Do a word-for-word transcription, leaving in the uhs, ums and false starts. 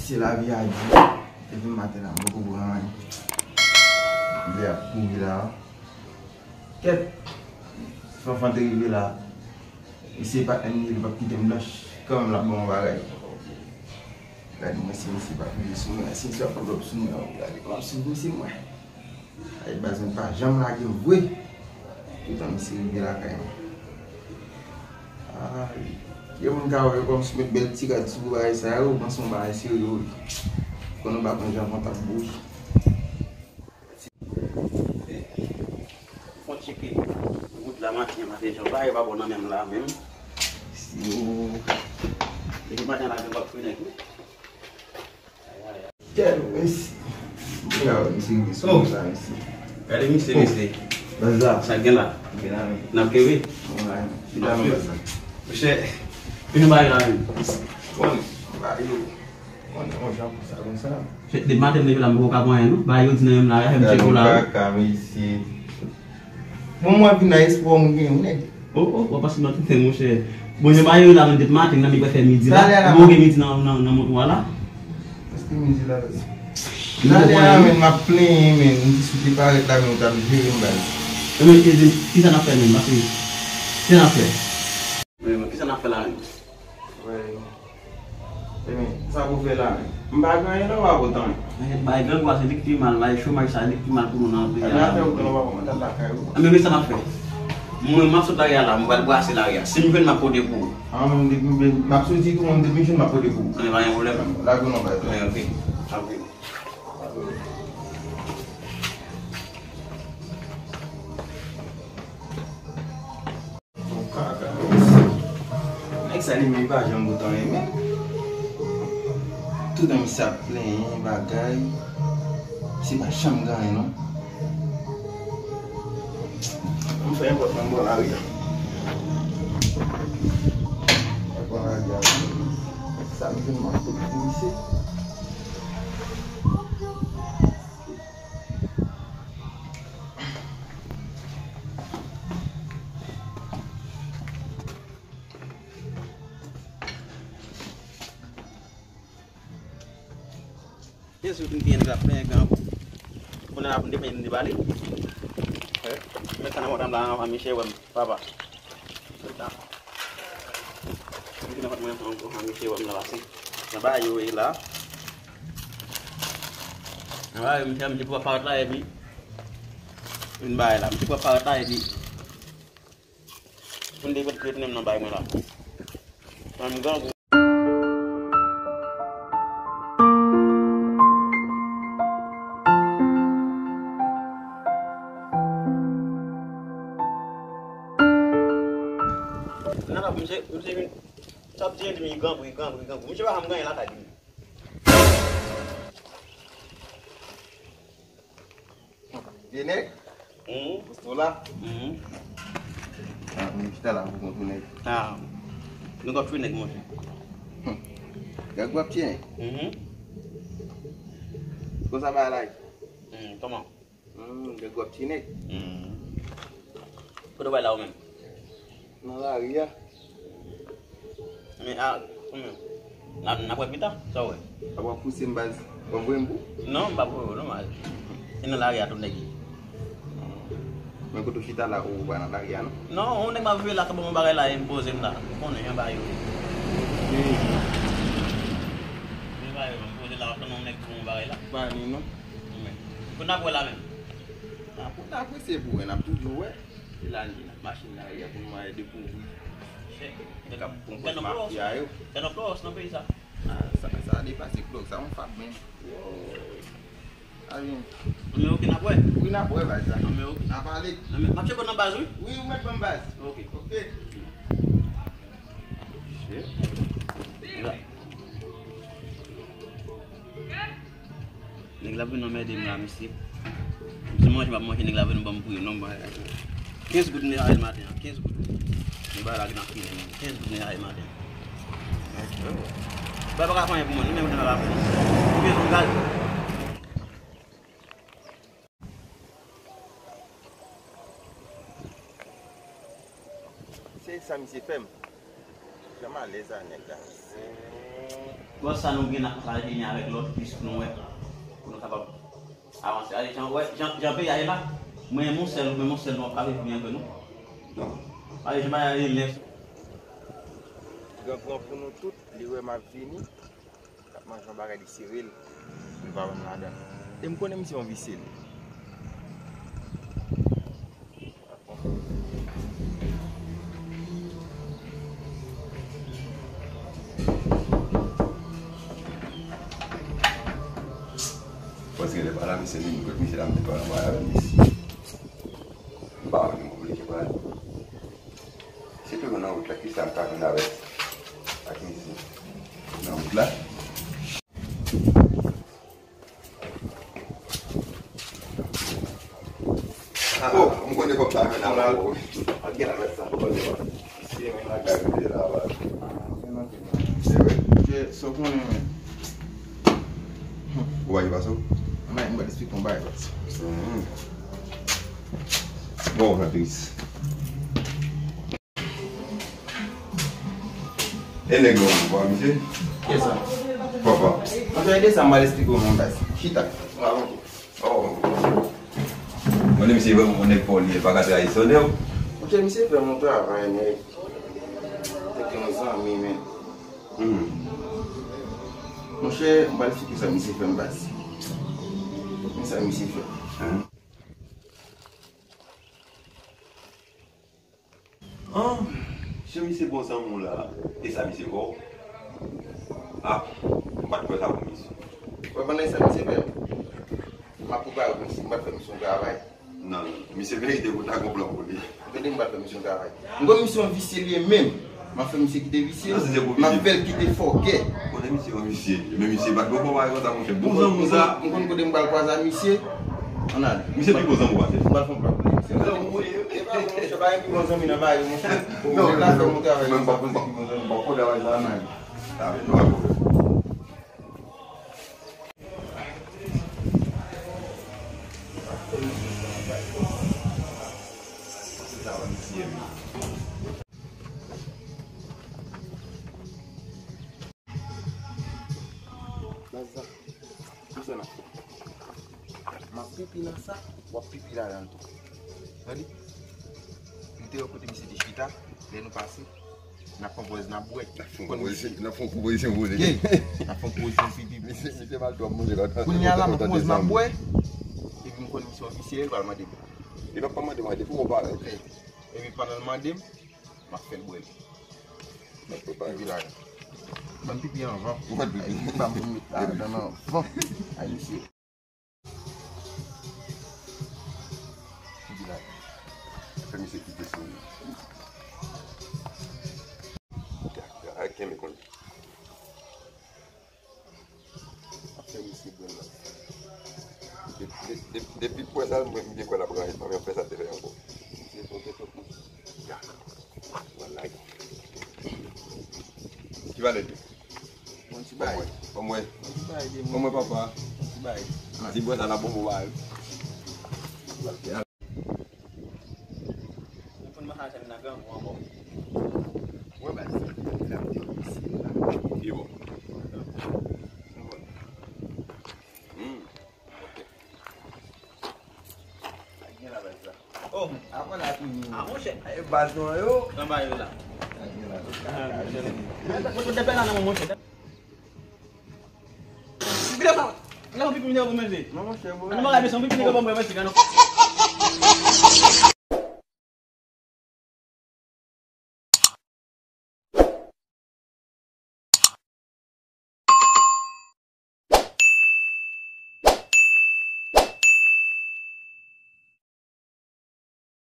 Se lavi a di. Depi maten la, m poko pran anyen. Lè ap kouri la. Kèt! Fanfan te rive la. Mesye pa enmi, li p ap kite m blanch. Kanmenm l ap ban m yon bagay. Gade mwen si misye pa pile sou mwen, si misye ap pull up sou mwen, gade kòman m sou misye mwen. Ay, baz, mwen pa janm lage m vre. Toutan misye rive lakay mwen. Ay, gen moun ka wè kòm si met bèl ti rad sou bagay sa yo, panse yon bagay serye wi. Konnen w pa konn jan van t ap bouyi. Fon tcheke wout la maten, maten jan bagay pa bon nan menm la menm. Si yo, depi maten la gen bak frenèk wi. Kèl mesye. Yo, misye rive sou mwen sa, mesye. Gade misye, mesye. Baz la. Sa gen la? Gen la, men. N ap kenbe? Mwen la, men. Li la, men, baz la. Monchè, men bagay la, men. Bon, ba yo. Bon, bon, jan pou sa, konsa. Depi maten m leve la, m poko ka pran anyen, non. Bagay yo di nan menm la, fè m tcheke w la. Gade yon kaka, mesye. Bon, mwen vin nan espwa m gen, wi, nèg. Oh, oh, w ap pase nan tenten, monchè. Bon, jan bagay yo la, menm depi maten, nan mi prèske midi la. Talè a la, men w gen midi nan, nan, nan mont ou a la. Èske midi la, talè a, men, m ap plenyen, men, m te sou te parèt la, men, ou t ap jere m, baz. Ebyen, e di, kisa n ap fè menm? Paske, kisa n ap fè? Wi, men kisa n ap fè la menm? Wè. Ebyen, sa pou fè la menm? M pa gen anyen non, pa potan. Men bay gang wa se li k pi mal, bay chomaj sa li k pi mal pou nou nan peyi a. Ebyen, afè ou gen, ou pa konn, mwen t al lakay ou. Ebyen, men sa n ap fè. Mwen, m ap sot lari a la, mwen pral brase lari a. Si m jwenn, m ap pote pou ou. An, mwen, depi m, m ap soti tou, mwen, depi m jwenn, m ap pote pou ou. Ebyen, pa gen pwoblèm. Lage w non, baz. Ebyen, ok. Anpil. Bon, kaka, mesye. Nèg sa li menm li pa janm kontan renmen. Toutan misye ap plenyen bagay. Misye pa janm gen anyen non. M fè yon pòt nan bò lari a. Nan bò lari a. Sa m jwenn m ap pote pou misye. Byen si w fin genyen nèg la plen gan pou konnen la pou n depann de bale. Mwen sa nan mòd la anvan Michel wè m papa. Mwen te nan fòt mwen anvan Michel wè m la pase. Nan bagay yo ye la. Nan bagay yo Michel, Michel pou ap parèt la epi vin bagay la. Michel pou ap parèt la epi Pou n te retounen nan bay mwen la. Tann grangou. Nan la, misye, misye vin, sa ap di, li grangou, li grangou, li grangou. Misye pa janm gen anyen lakay li. Vye nèg? Mhm. Posto la? Mhm. Ah, m chita la pou kont ou nèg. Ah. Nou kòk fri nèg monchè. Hmm. Gad gwap tyen. Mhm. Konsa bagay la ye? Hmm, kòman? Hmm, gad gwap tyen nèg. Hmm. Kote w bay la ou menm? Nan lari a. Men a, kòman? N ap, n ap wè pita, sa w wè? Ap w ap pouse m baz, w ap voye m pou? Non, m p ap voye w non baz. Se nan lari a tout nèg ye. Men kote w chita la, ou pa nan lari a non? Non, yon nèg m ap viv la, k ap ban mwen bagay la, e m poze m la. Ou konnen jan bagay yo ye. Men bagay yo, m poze la, w ap tann yon nèg ban mwen bagay la. Pa ni non. Men, pou n ap wè la menm. A, pou n ap wè, se pou wè, n ap toujou wè. Se la n ye, n ap mache nan lari a pou nou al dekouvri. Nèg k ap konprann mafya yo. Gen yon klòs nan peyi sa. Ah, sa, sa depase klòs, sa yon fab menm. Woy. Sa vin. Men ok, n ap wè. Wi, n ap wè, baz, sa. Men ok. N ap pale. Men m ap tcheke w nan baz, wi. Wi, ou mèt ban m baz. Ok. Ok. Shit. Nèg la vin anmède m la, mesye. M se manje m ap manje, nèg la vin ban m bouyon non, m bay kenz goud m te fè maten an, kenz goud. Men bagay la gen anpil, men kenz goud m te fè maten an. Bay pa ka fè anyen pou mwen, nou menm nou pa ka fè anyen. Ou bezwen gaz? Se sa misye fè m. Jan m alèz a nèg la. Bon, sa nou gen, n ap travay youn avèk lòt, jis pou nou wè, pou nou kapab avanse. Ale, jan, wè, jan, jan peyi a ye la, mwen, yon sèl, mwen, yon sèl, nou ap ka viv byen antre nou. Non. Ale, jan bagay a ye lè. Gran gran pou nou tout, li wè m ap vini. L ap manje yon bagay, li sere l, pou l pa wè m ladan. E m konnen misye yon visye, li. Pase lè pa la, misye vin, kot misye la, m te pale anba avè misye. M pa wè m oblije pale. Se toujou nan wout la, kisa m ka jwenn avèk, ak misye? Nan wout la? Ah, oh, m konnen kòb sa jwenn avè w. Al gen avèk sa, m konnen. Si, men la gade la, va. Se vre? Ke, sa w konnen, men. Ou pa gen pase w? Mwen, mwen, mwen esplike yon bagay, baz. Mhm. Bon, Patrice. E nèg la, ou pa misye? Kisa? Papa. Antre de sa, m al esplike w, non, baz. Chita. Mwen avè w. Oh. Mwen, misye vrèman yon nèg fò, li pa ka trayisonnen w. Monchè, misye fè m yon travay, nèg. Te gen yon zanmi, men. Hmm. Monchè, m pral esplike sa misye fè m, baz. Men sa misye fè. Hmm. Ah, se misye bon zanmi w la, e sa misye fè w? Ah, m pa t kwè sa pou misye. Wè, pandan sa misye fè m, m ap prepare pou misye, m pral fè misye yon travay. Non, non, misye merite pou ta gon plan pou li. Gade, m pral fè misye yon travay. M konn misye yon visye li ye menm. M ap fè misye kite visye. Non, si se pou visye. M ap fè l kite fòkè. Konnen misye yon visye. Men misye pa t gon bon bagay konsa, monchè. Bon zanmi sa. M konn kote m pral kwaze a misye. Ann ale. Misye pi bon zanmi w pase. M pral fè yon plat pou li, misye. Zanmi w ye. E pa bon, monchè, pa gen pi bon zanmi nan Paris, monchè. Non, non, non. M pa, m pa, m pa, m pa konn bagay sa. Ann ale. Sa vle nou pa konn. Baz la, kisa n ap fè? M ap pipi nan sa, w ap pipi ladan l tou. Tande? M te wè kote misye te chita, lè nou pase, n ap fè yon pòz, n ap bwè. N ap fè yon pòz, n ap fè yon pòz pou li. N ap fè yon pòz pipi. Misye, misye mal twòp manje la. Kounye a la, m ap pòz, m ap bwè, epi m konn misye yon visye, l pral mande m. Li p ap pa mande m, depi w parèt. Epi pandan l mande m, m ap fè l bwè l. M ap prepare. Pipi la. Ban m pipi anvan. Ou pa t pipi. Ban m met ladan anvan. Ay, misye. Pipi la. Fè misye kite sou li. Ya, ya, ay, kenbe konn. Ap fè misye bwè l la. De-, de-, de-, depi l bwè sa, mwen, m byen kwè l ap range, pa menm fè sa l te fè ankò. Misye fò gen twòp moun. Ya. Wala. Ki valè l ye? Bon ti bagay. Ban mwen. Bon ti bagay, de bon. Ban mwen, papa. Bon ti bagay. Ti bwè sa la bon pou bagay. Ou konn masanjè m nan gang ou ankò? Wè baz, la m te isi la. Ki bon? Hmm. Ok. Sa gen la baz la. Oh, avan la fini. Ah, monchè. E baz nou yo. Anba yo la. Sa gen la. Ah, monchè. Mwen te pè la nan monchè. Gade sa. Lè yon pipi mwen manje. Non, monchè, bon. An nou bagay, mesye, yon pipi nèg ban mwen, mesye, gade non.